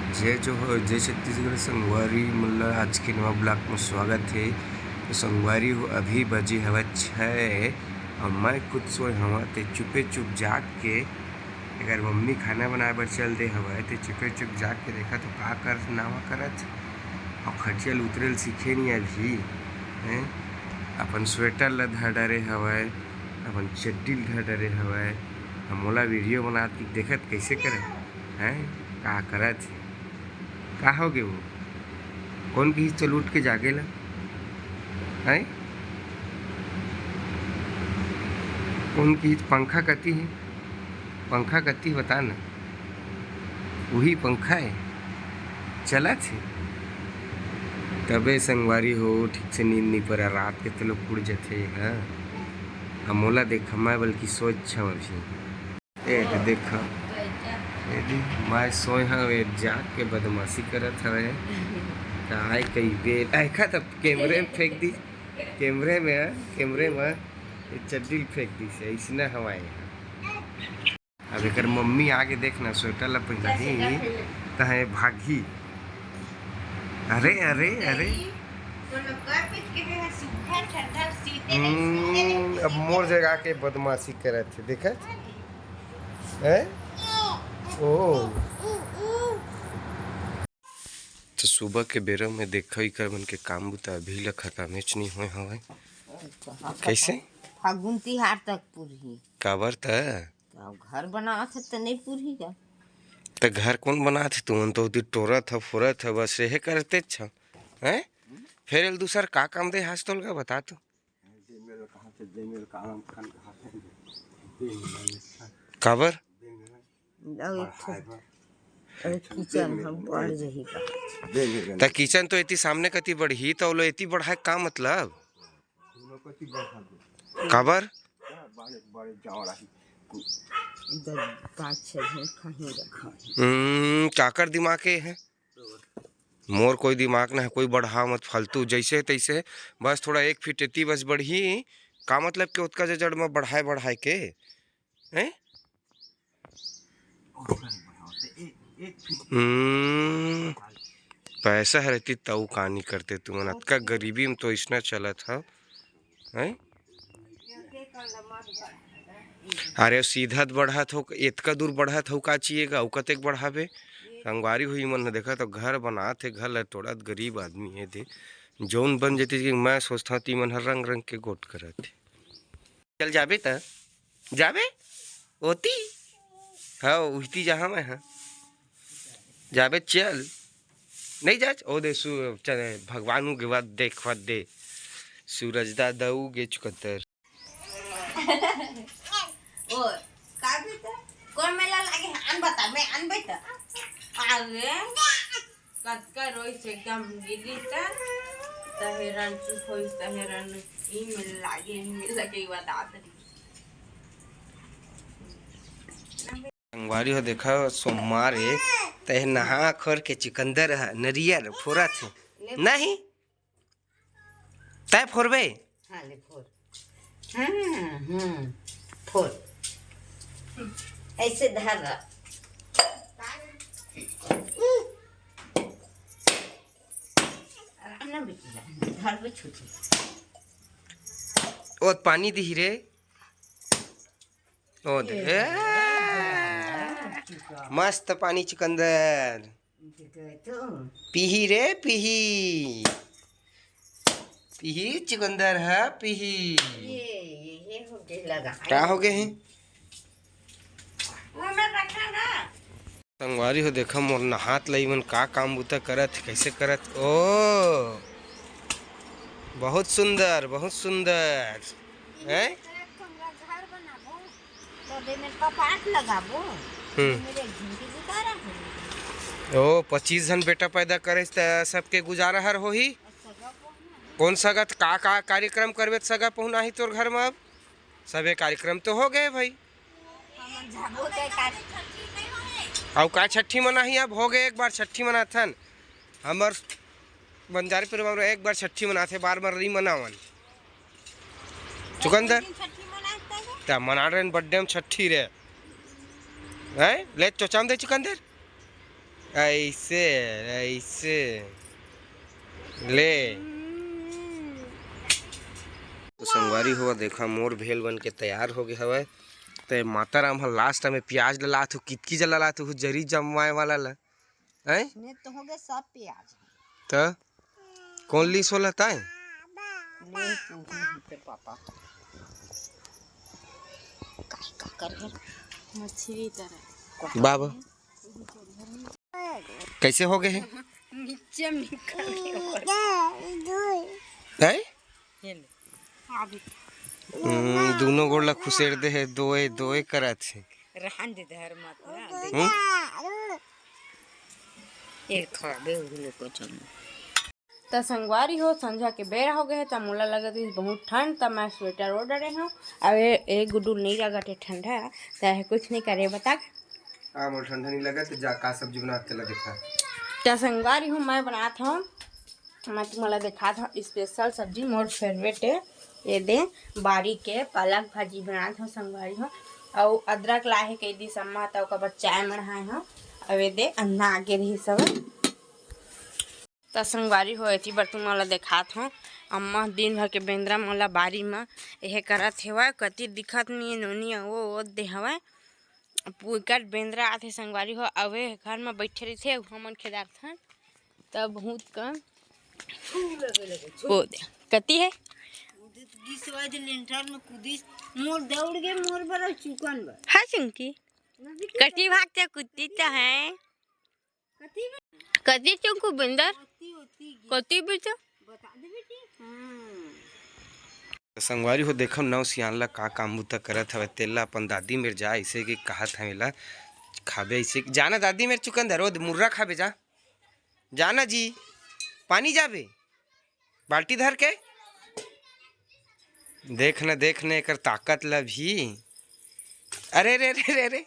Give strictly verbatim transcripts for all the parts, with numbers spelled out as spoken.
जय जोहार, जय छत्तीसगढ़। संगवारी मन ल आज के नवा ब्लॉग में स्वागत हे। तो संगवारी हो, अभी बजे हवय छै अउ मैं खुद सोए हवं, ते चुपे चुप जाग के अगर मम्मी खाना बनाए बर चल दे हवय, ते चुपे चुप जाग के देखा तो का कर नावा करत हे। अउ खटिया ल उतरे ल सीखे नहीं अभी, हैं? अपन स्वेटर ल धर डरे हवय, अपन चड्डी ल धर डरे हवय। अब मोला वीडियो बनात कि देखत कैसे करे, हैं? का करत हे? का हो गे वो? कोन किहिस चल उठ के जागे ला? हैं? कोन किहिस पंखा कति हे? पंखा कति बता ना। उही पंखा हे, चलत हे। तबे संगवारी हो, ठीक से नींद नहीं परा, रात के तो लोग उड़ जथे, हाँ। अब मोला देख, मैं बल्कि सोच छव अभी। ए, तो देखा, ए दे, मैं सोए हंव, ए जाग के बदमाशी करत हवे। काय कई बेर, देखा तब कैमरे में फेंक दी, कैमरे में, हाँ, कैमरे में, ये चड्डी ल फेंक दी से, ऐसना हवाए। अब एकर मम्मी आगे देखना, स्वेटर ला पहिनही, तहे भागही। अरे, अरे, अरे। हम्म, अब मोर जगह के बदमाशी करत हे, देखत? हैं? ओ। तो सुबह के बेरा में देखो, इकर मन के काम बुता अभी ले खतमेच नहीं होए हवय। कहाँ कैसे? फागुन तिहार तक पुरही। काबर त? अब घर बनावत हे त नहीं पुरही का? त घर कौन बनात हे? तुमन तो उधर टोरत ह, फोरत ह, बस यही करते छ, हैं? फेर एल दूसर का काम दे हास तोल का बता तू? काबर? अरे किचन हम बढ़ जही का। त किचन तो एती सामने कती बढ़ही, त ओलो एती बढ़ाए का मतलब? काबर? इधर पाँच छः झन खाही रखा। हम्म, काकर दिमाग के है? मोर कोई दिमाग ना है, कोई बढ़ाव मत फालतू, जैसे तैसे, बस थोड़ा एक फीट एती बस बढ़ही। का मतलब के ओतका जे जड़ में बढ़ाए बढ़ाए के, हैं? हम्म, पैसा रहती तऊ का नहीं करते तुमन, अतका गरीबी में तो इसना चलत हव, हैं? अरे सीधा त बढ़त हो, एतका दूर बढ़त हो, का चाहिएगा? अउ कतेक बढ़ाबे? संगवारी हो, इमन ह देखा तो घर बनात हे, घर ल तोड़त, गरीब आदमी हे दे। जौन बन जती कि मैं सोचता हूँ, तिमन ह रंग रंग के गोठ करत हे। चल जाबे त, जाबे? ओती? हाँ, उहती जहाँ मैं, हाँ। जाबे चल। नहीं जाच? ओ दे सु-, चल, भगवान उगे बाद देखवत दे। सूरज दादा उगे चुकंदर। ओ, का भी त? कोन मेला लागे हे? आन बता, मैं आन बता। आगे। कतका रोइस एकदम गिरी त, तहेरन चुप होइस, तहेरन ई मेला लागे, ई मेला लागे, बतात रही। संगवारी हो देखा, सोमवार हे, तहे नहा खोर के चुकंदर ह, नरियर फोरत हे। नहीं? तय फोरबे? हाँ, ले फोर। हम्म, हम्म, फोर। ऐसे धर रहा। आराम ना बेटी, धर बे छोटी। ओ पानी दिही रे। ओ दे। ए, मस्त पानी चुकंदर। पीही रे, पीही। पीही, चुकंदर ह, पीही। ये, ये, ये हो गए लगा। का हो गए हैं? वो मैं रखा ना। संगवारी हो, देखा मोर नहात लई मन का काम बुता करत, कैसे करत। ओ, बहुत सुंदर, बहुत सुंदर। हैं? घर बनाबो। तो दे में कपाट लगाबो। हम्म। मेरे घंटी बुता रहा है। ओ, पच्चीस झन बेटा पैदा करे त सबके गुजारा हर होही। कौन सगा त का, का कार्यक्रम करबे त सगा पहुना ही तोर घर में? अब सबे कार्यक्रम तो हो गए भाई। हमन जाबो ते का। अउ का छठी मनाही? अब हो गए, एक बार छठी मनाथन। हमर बंजारी परिवार में एक बार छठी मनाथे, बार बार नहीं मनावन। चुकंदर। छठी मनाथे। त मना रहे बर्थडे में छठी रे। हैं? ले चोचाम दे चुकंदर। ऐसे, ऐसे। ले। तो संगवारी हो, देखा, मोर भेल बन के तैयार हो गए हवय। ते माता राम ह लास्ट में प्याज ला लात हो, कितकी जला लात हो, जरी जमवाए वाला ला। हैं? इसने तो हो गए सब प्याज। त कौन लीस वाला ताय? ले तू ही पे पापा। काय का कर है? मछली तरह। बाबा। कैसे हो गए है? नीचे में निकल गए। हैं? ये ले। हम्म, दोनों गोड़ ला खुसेर दे है, दोए, दोए करत है। रहन दे धर मत ना, हम्म? ये खाबे उही लोग को चल। त संगवारी हो, संझा के बेरा हो गए है, त मोला लगत रहिस बहुत ठंड, त मैं स्वेटर ओढ़ डरे हूँ। अब ये, ये गुड्डू नहीं लगत है ठंडा, त ये कुछ नहीं करे, बता। हाँ, मोला ठंडा नहीं लगत, जा का सब्जी बनात तेला देखा। त संगवारी हो, मैं बनात हूँ, मैं तुम्हाला देखात हूँ स्पेशल सब्जी, मोर फेवरेट है। ये दे, बारी के पालक भाजी बनात हूँ संगवारी हो, अउ अदरक लाहे कह दी सम्मा, त ओकर बाद चाय मढ़ाए हूँ। अब ये दे, अन्ना आगे रही सब। त संगवारी हो, एती बर तुमन ला देखात हव, अम्मा दिन भर के बेंदरा मन ला बारी म एहे करत हेवय, कति दिखत नइ हे, नोनी अउ वो ओत दे हवय। पुरकट बेंदरा आथे संगवारी हो, अउ ए घर म बइठे रहिथे, अउ हमन खेदारथन, त बहुत कम। छू लगे लगे, छू। वो दे, कति हे? गिसवा जे लेंटर में कूदिस, मोर दौड़ गे, मोर बर अउ चुकन बर। हाँ, चुंकी। कति भागते कुत्ती तो है। कति में? कति चुंकू बंदर? ओती, ओती गे। कति भी तो? बता दे बेटी। हम्म। त संगवारी हो, देखम नौ सियान ला का काम बुता करत हवय, तेला अपन दादी मेर जा, अइसे के कहत हवय ला खाबे, अइसे के, जाना दादी मेर चुकंदर, ओ मुर्रा खाबे जा, जाना जी, पानी जाबे, बाल्टी धर के, देख न, देख न एकर ताकत ला भी। अरे रे रे रे रे,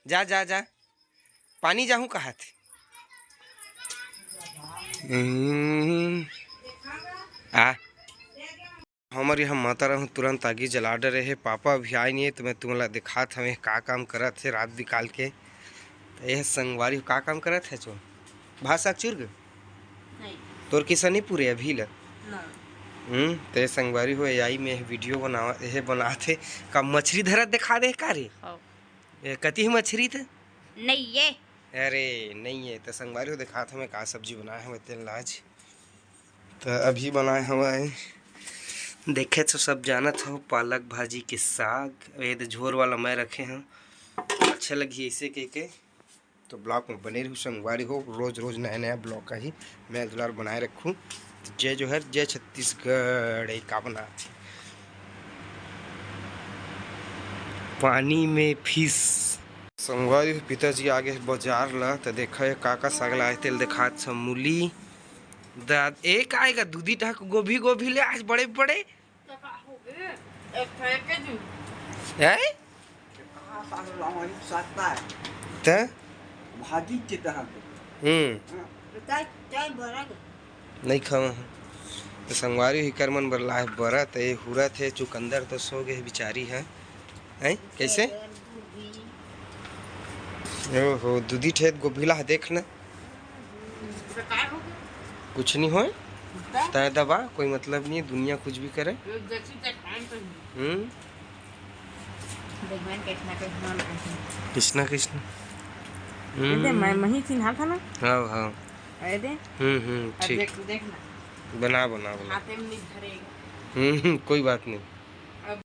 जा जा जा, पानी जाहूँ कहत। हम्म, आ, हमर यहाँ माता राम तुरंत आगी जला डरे हे। पापा अभी आए नहीं हे, त मैं तुमला दिखात हवे का काम करत हे रात बिकाल के। त यह संगवारी हो का काम करत हे चो? भात साग चुर गे? नहीं। तोर किसा नहीं पूरे अभी ल? ना। हम्म, ते संगवारी हो, एआई में वीडियो बनावा, एहे बनात हे। का मछरी धरत दिखा दे का रे? हाँ। ए, कति हे मछरी त? नहीं ये। अरे, नहीं ये। त संगवारी हो, दिखात हवे का सब्जी बनाए हवे तेन लाज। त अभी बनाए हवे, देखे तो सब जानत हो, पालक भाजी के साग। ए, त झोर वाला मैं रखे हूँ, अच्छा लगी ऐसे कह के। तो ब्लॉग में बने रहू संगवारी हो, रोज रोज नया नया ब्लॉग का ही मैं दुलार बनाए रखूँ। तो जय जोहर, जय छत्तीसगढ़। एक का बनात हे पानी में फिश। संगवारी हो, पिताजी आगे बाजार ला, त देखा हे का का साग लाए, तेल दिखात हे मूली। दाद, ए का आएगा, दूधी टहक गोभी, गोभी ले आज बड़े बड़े। हैं? त? भाजी के तहत। हम्म। नहीं खावा हूँ। त संगवारी हिकर मन बर लाए बरत, ए हुरत हे, चुकंदर तो सो गए बिचारी है। हैं? कैसे? ओहो, दूधी ठेत गोभी ला देख ना। कुछ नहीं होए। तय दबा, कोई मतलब नहीं है, दुनिया कुछ भी करे। हम्म। कृष्णा, कृष्णा। हम्म। मैं मही चिन्हा था ना। हाँ, हाँ। अरे दे। हम्म, हम्म, ठीक। देख, देख ना। बना, बना, बना। हाथे में नहीं धरेगा। हम्म, कोई बात नहीं।